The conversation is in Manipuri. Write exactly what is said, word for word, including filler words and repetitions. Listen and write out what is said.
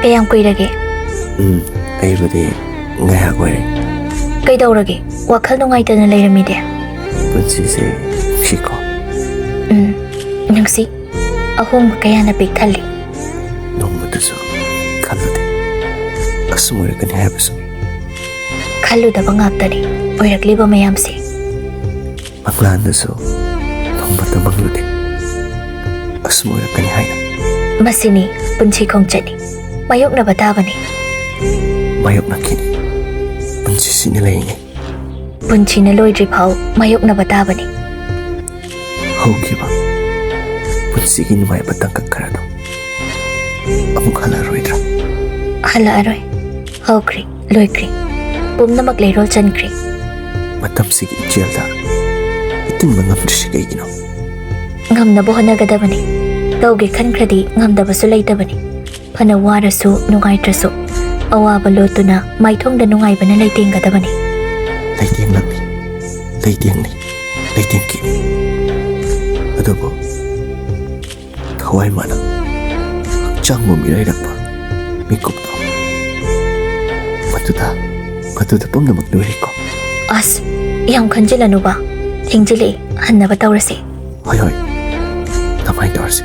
ꯀꯌꯥꯝ ꯀꯨꯏꯔꯒꯦ? ꯎꯝ, ꯑꯩꯕꯨꯗꯤ ꯉꯥꯏꯍꯥꯛ ꯑꯣꯏꯔꯦ꯫ ꯀꯩꯗꯧꯔꯒꯦ? ꯋꯥꯈꯜ ꯅꯨꯡꯉꯥꯏꯇꯅ ꯂꯩꯔꯝꯃꯤꯗꯤ? ꯄꯨꯟꯁꯤꯁꯦ ꯅꯨꯡꯁꯤꯀꯣ꯫ ꯎꯝ, ꯅꯨꯡꯁꯤ꯫ ꯑꯍꯣꯡꯕ ꯀꯌꯥꯅ ꯄꯤꯛ ꯊꯜꯂꯤ꯫ ꯅꯣꯡꯃꯇꯁꯨ ꯈꯜꯂꯨꯗꯦ ꯑꯁꯨꯝ ꯑꯣꯏꯔꯛꯀꯅꯤ ꯍꯥꯏꯕꯁꯨ꯫ ꯈꯜꯂꯨꯗꯕ ꯉꯥꯛꯇꯅꯤ ꯑꯣꯏꯔꯛꯂꯤꯕ ꯃꯌꯥꯝꯁꯦ꯫ ꯃꯪꯂꯥꯟꯗꯁꯨ ꯅꯣꯡꯃꯇ ꯃꯪꯂꯨꯗꯦ ꯑꯁꯨꯝ ꯑꯣꯏꯔꯛꯀꯅꯤ ꯍꯥꯏꯅ꯫ ꯃꯁꯤꯅꯤ ꯄꯨꯟꯁꯤ ꯈꯣꯡꯆꯠꯅꯤ꯫ ꯃꯥꯌꯣꯛꯅꯕ ꯇꯥꯕꯅꯤ꯫ ꯃꯥꯌꯣꯛꯅꯈꯤꯅꯤ꯫ ꯄꯨꯟꯁꯤꯁꯤꯅ ꯂꯩꯔꯤꯉꯩ꯫ ꯄꯨꯟꯁꯤꯅ ꯂꯣꯏꯗ꯭ꯔꯤ ꯐꯥꯎ ꯃꯥꯌꯣꯛꯅꯕ ꯇꯥꯕꯅꯤ꯫ ꯍꯧꯈꯤꯕ ꯄꯨꯟꯁꯤꯒꯤ ꯅꯨꯡꯉꯥꯏꯕ ꯇꯥꯡꯀꯛ ꯈꯔꯗꯣ ꯑꯃꯨꯛ ꯍꯜꯂꯛꯑꯔꯣꯏꯗ꯭ꯔꯥ? ꯍꯜꯂꯛꯑꯔꯣꯏ꯫ ꯍꯧꯈ꯭ꯔꯦ, ꯂꯣꯏꯈ꯭ꯔꯦ꯫ ꯄꯨꯝꯅꯃꯛ ꯂꯩꯔꯣꯜ ꯆꯟꯈ꯭ꯔꯦ꯫ ꯃꯇꯝꯁꯤꯒꯤ ꯏꯆꯦꯜꯗ ꯏꯇꯤꯟꯕ ꯉꯝꯗ꯭ꯔꯤꯁꯤ ꯀꯩꯒꯤꯅꯣ? ꯉꯝꯅꯕ ꯍꯣꯠꯅꯒꯗꯕꯅꯤ꯫ ꯇꯧꯒꯦ ꯈꯟꯈ꯭ꯔꯗꯤ ꯉꯝꯗꯕꯁꯨ ꯂꯩꯇꯕꯅꯤ꯫ ꯐꯅ ꯋꯥꯔꯁꯨ ꯅꯨꯡꯉꯥꯏꯇ꯭ꯔꯁꯨ ꯑꯋꯥꯕ ꯂꯣꯠꯇꯨꯅ ꯃꯥꯏꯊꯣꯡꯗ ꯅꯨꯡꯉꯥꯏꯕꯅ ꯂꯩꯇꯦꯡꯒꯗꯕꯅꯤ꯫ ꯂꯩꯇꯦꯡꯂꯛꯂꯤ, ꯂꯩꯇꯦꯡꯂꯤ, ꯂꯩꯇꯦꯡꯈꯤꯅꯤ꯫ ꯑꯗꯨꯕꯨ ꯊꯋꯥꯏ ꯃꯥꯅ ꯍꯛꯆꯥꯡꯕꯨ ꯃꯤꯔꯥꯏꯔꯛꯄ ꯃꯤꯀꯨꯞꯇꯣ, ꯃꯗꯨꯗ, ꯃꯗꯨꯗ ꯄꯨꯝꯅꯃꯛ ꯂꯣꯏꯔꯦꯀꯣ꯫ ꯑꯁ, ꯌꯥꯝ ꯈꯟꯖꯤꯜꯂꯅꯨꯕ꯫ ꯊꯦꯡꯖꯤꯜꯂꯛꯑꯦ, ꯍꯟꯅꯕ ꯇꯧꯔꯁꯦ꯫ ꯍꯣꯏ, ꯍꯣꯏ, ꯑꯗꯨꯃꯥꯏꯅ ꯇꯧꯔꯁꯤ꯫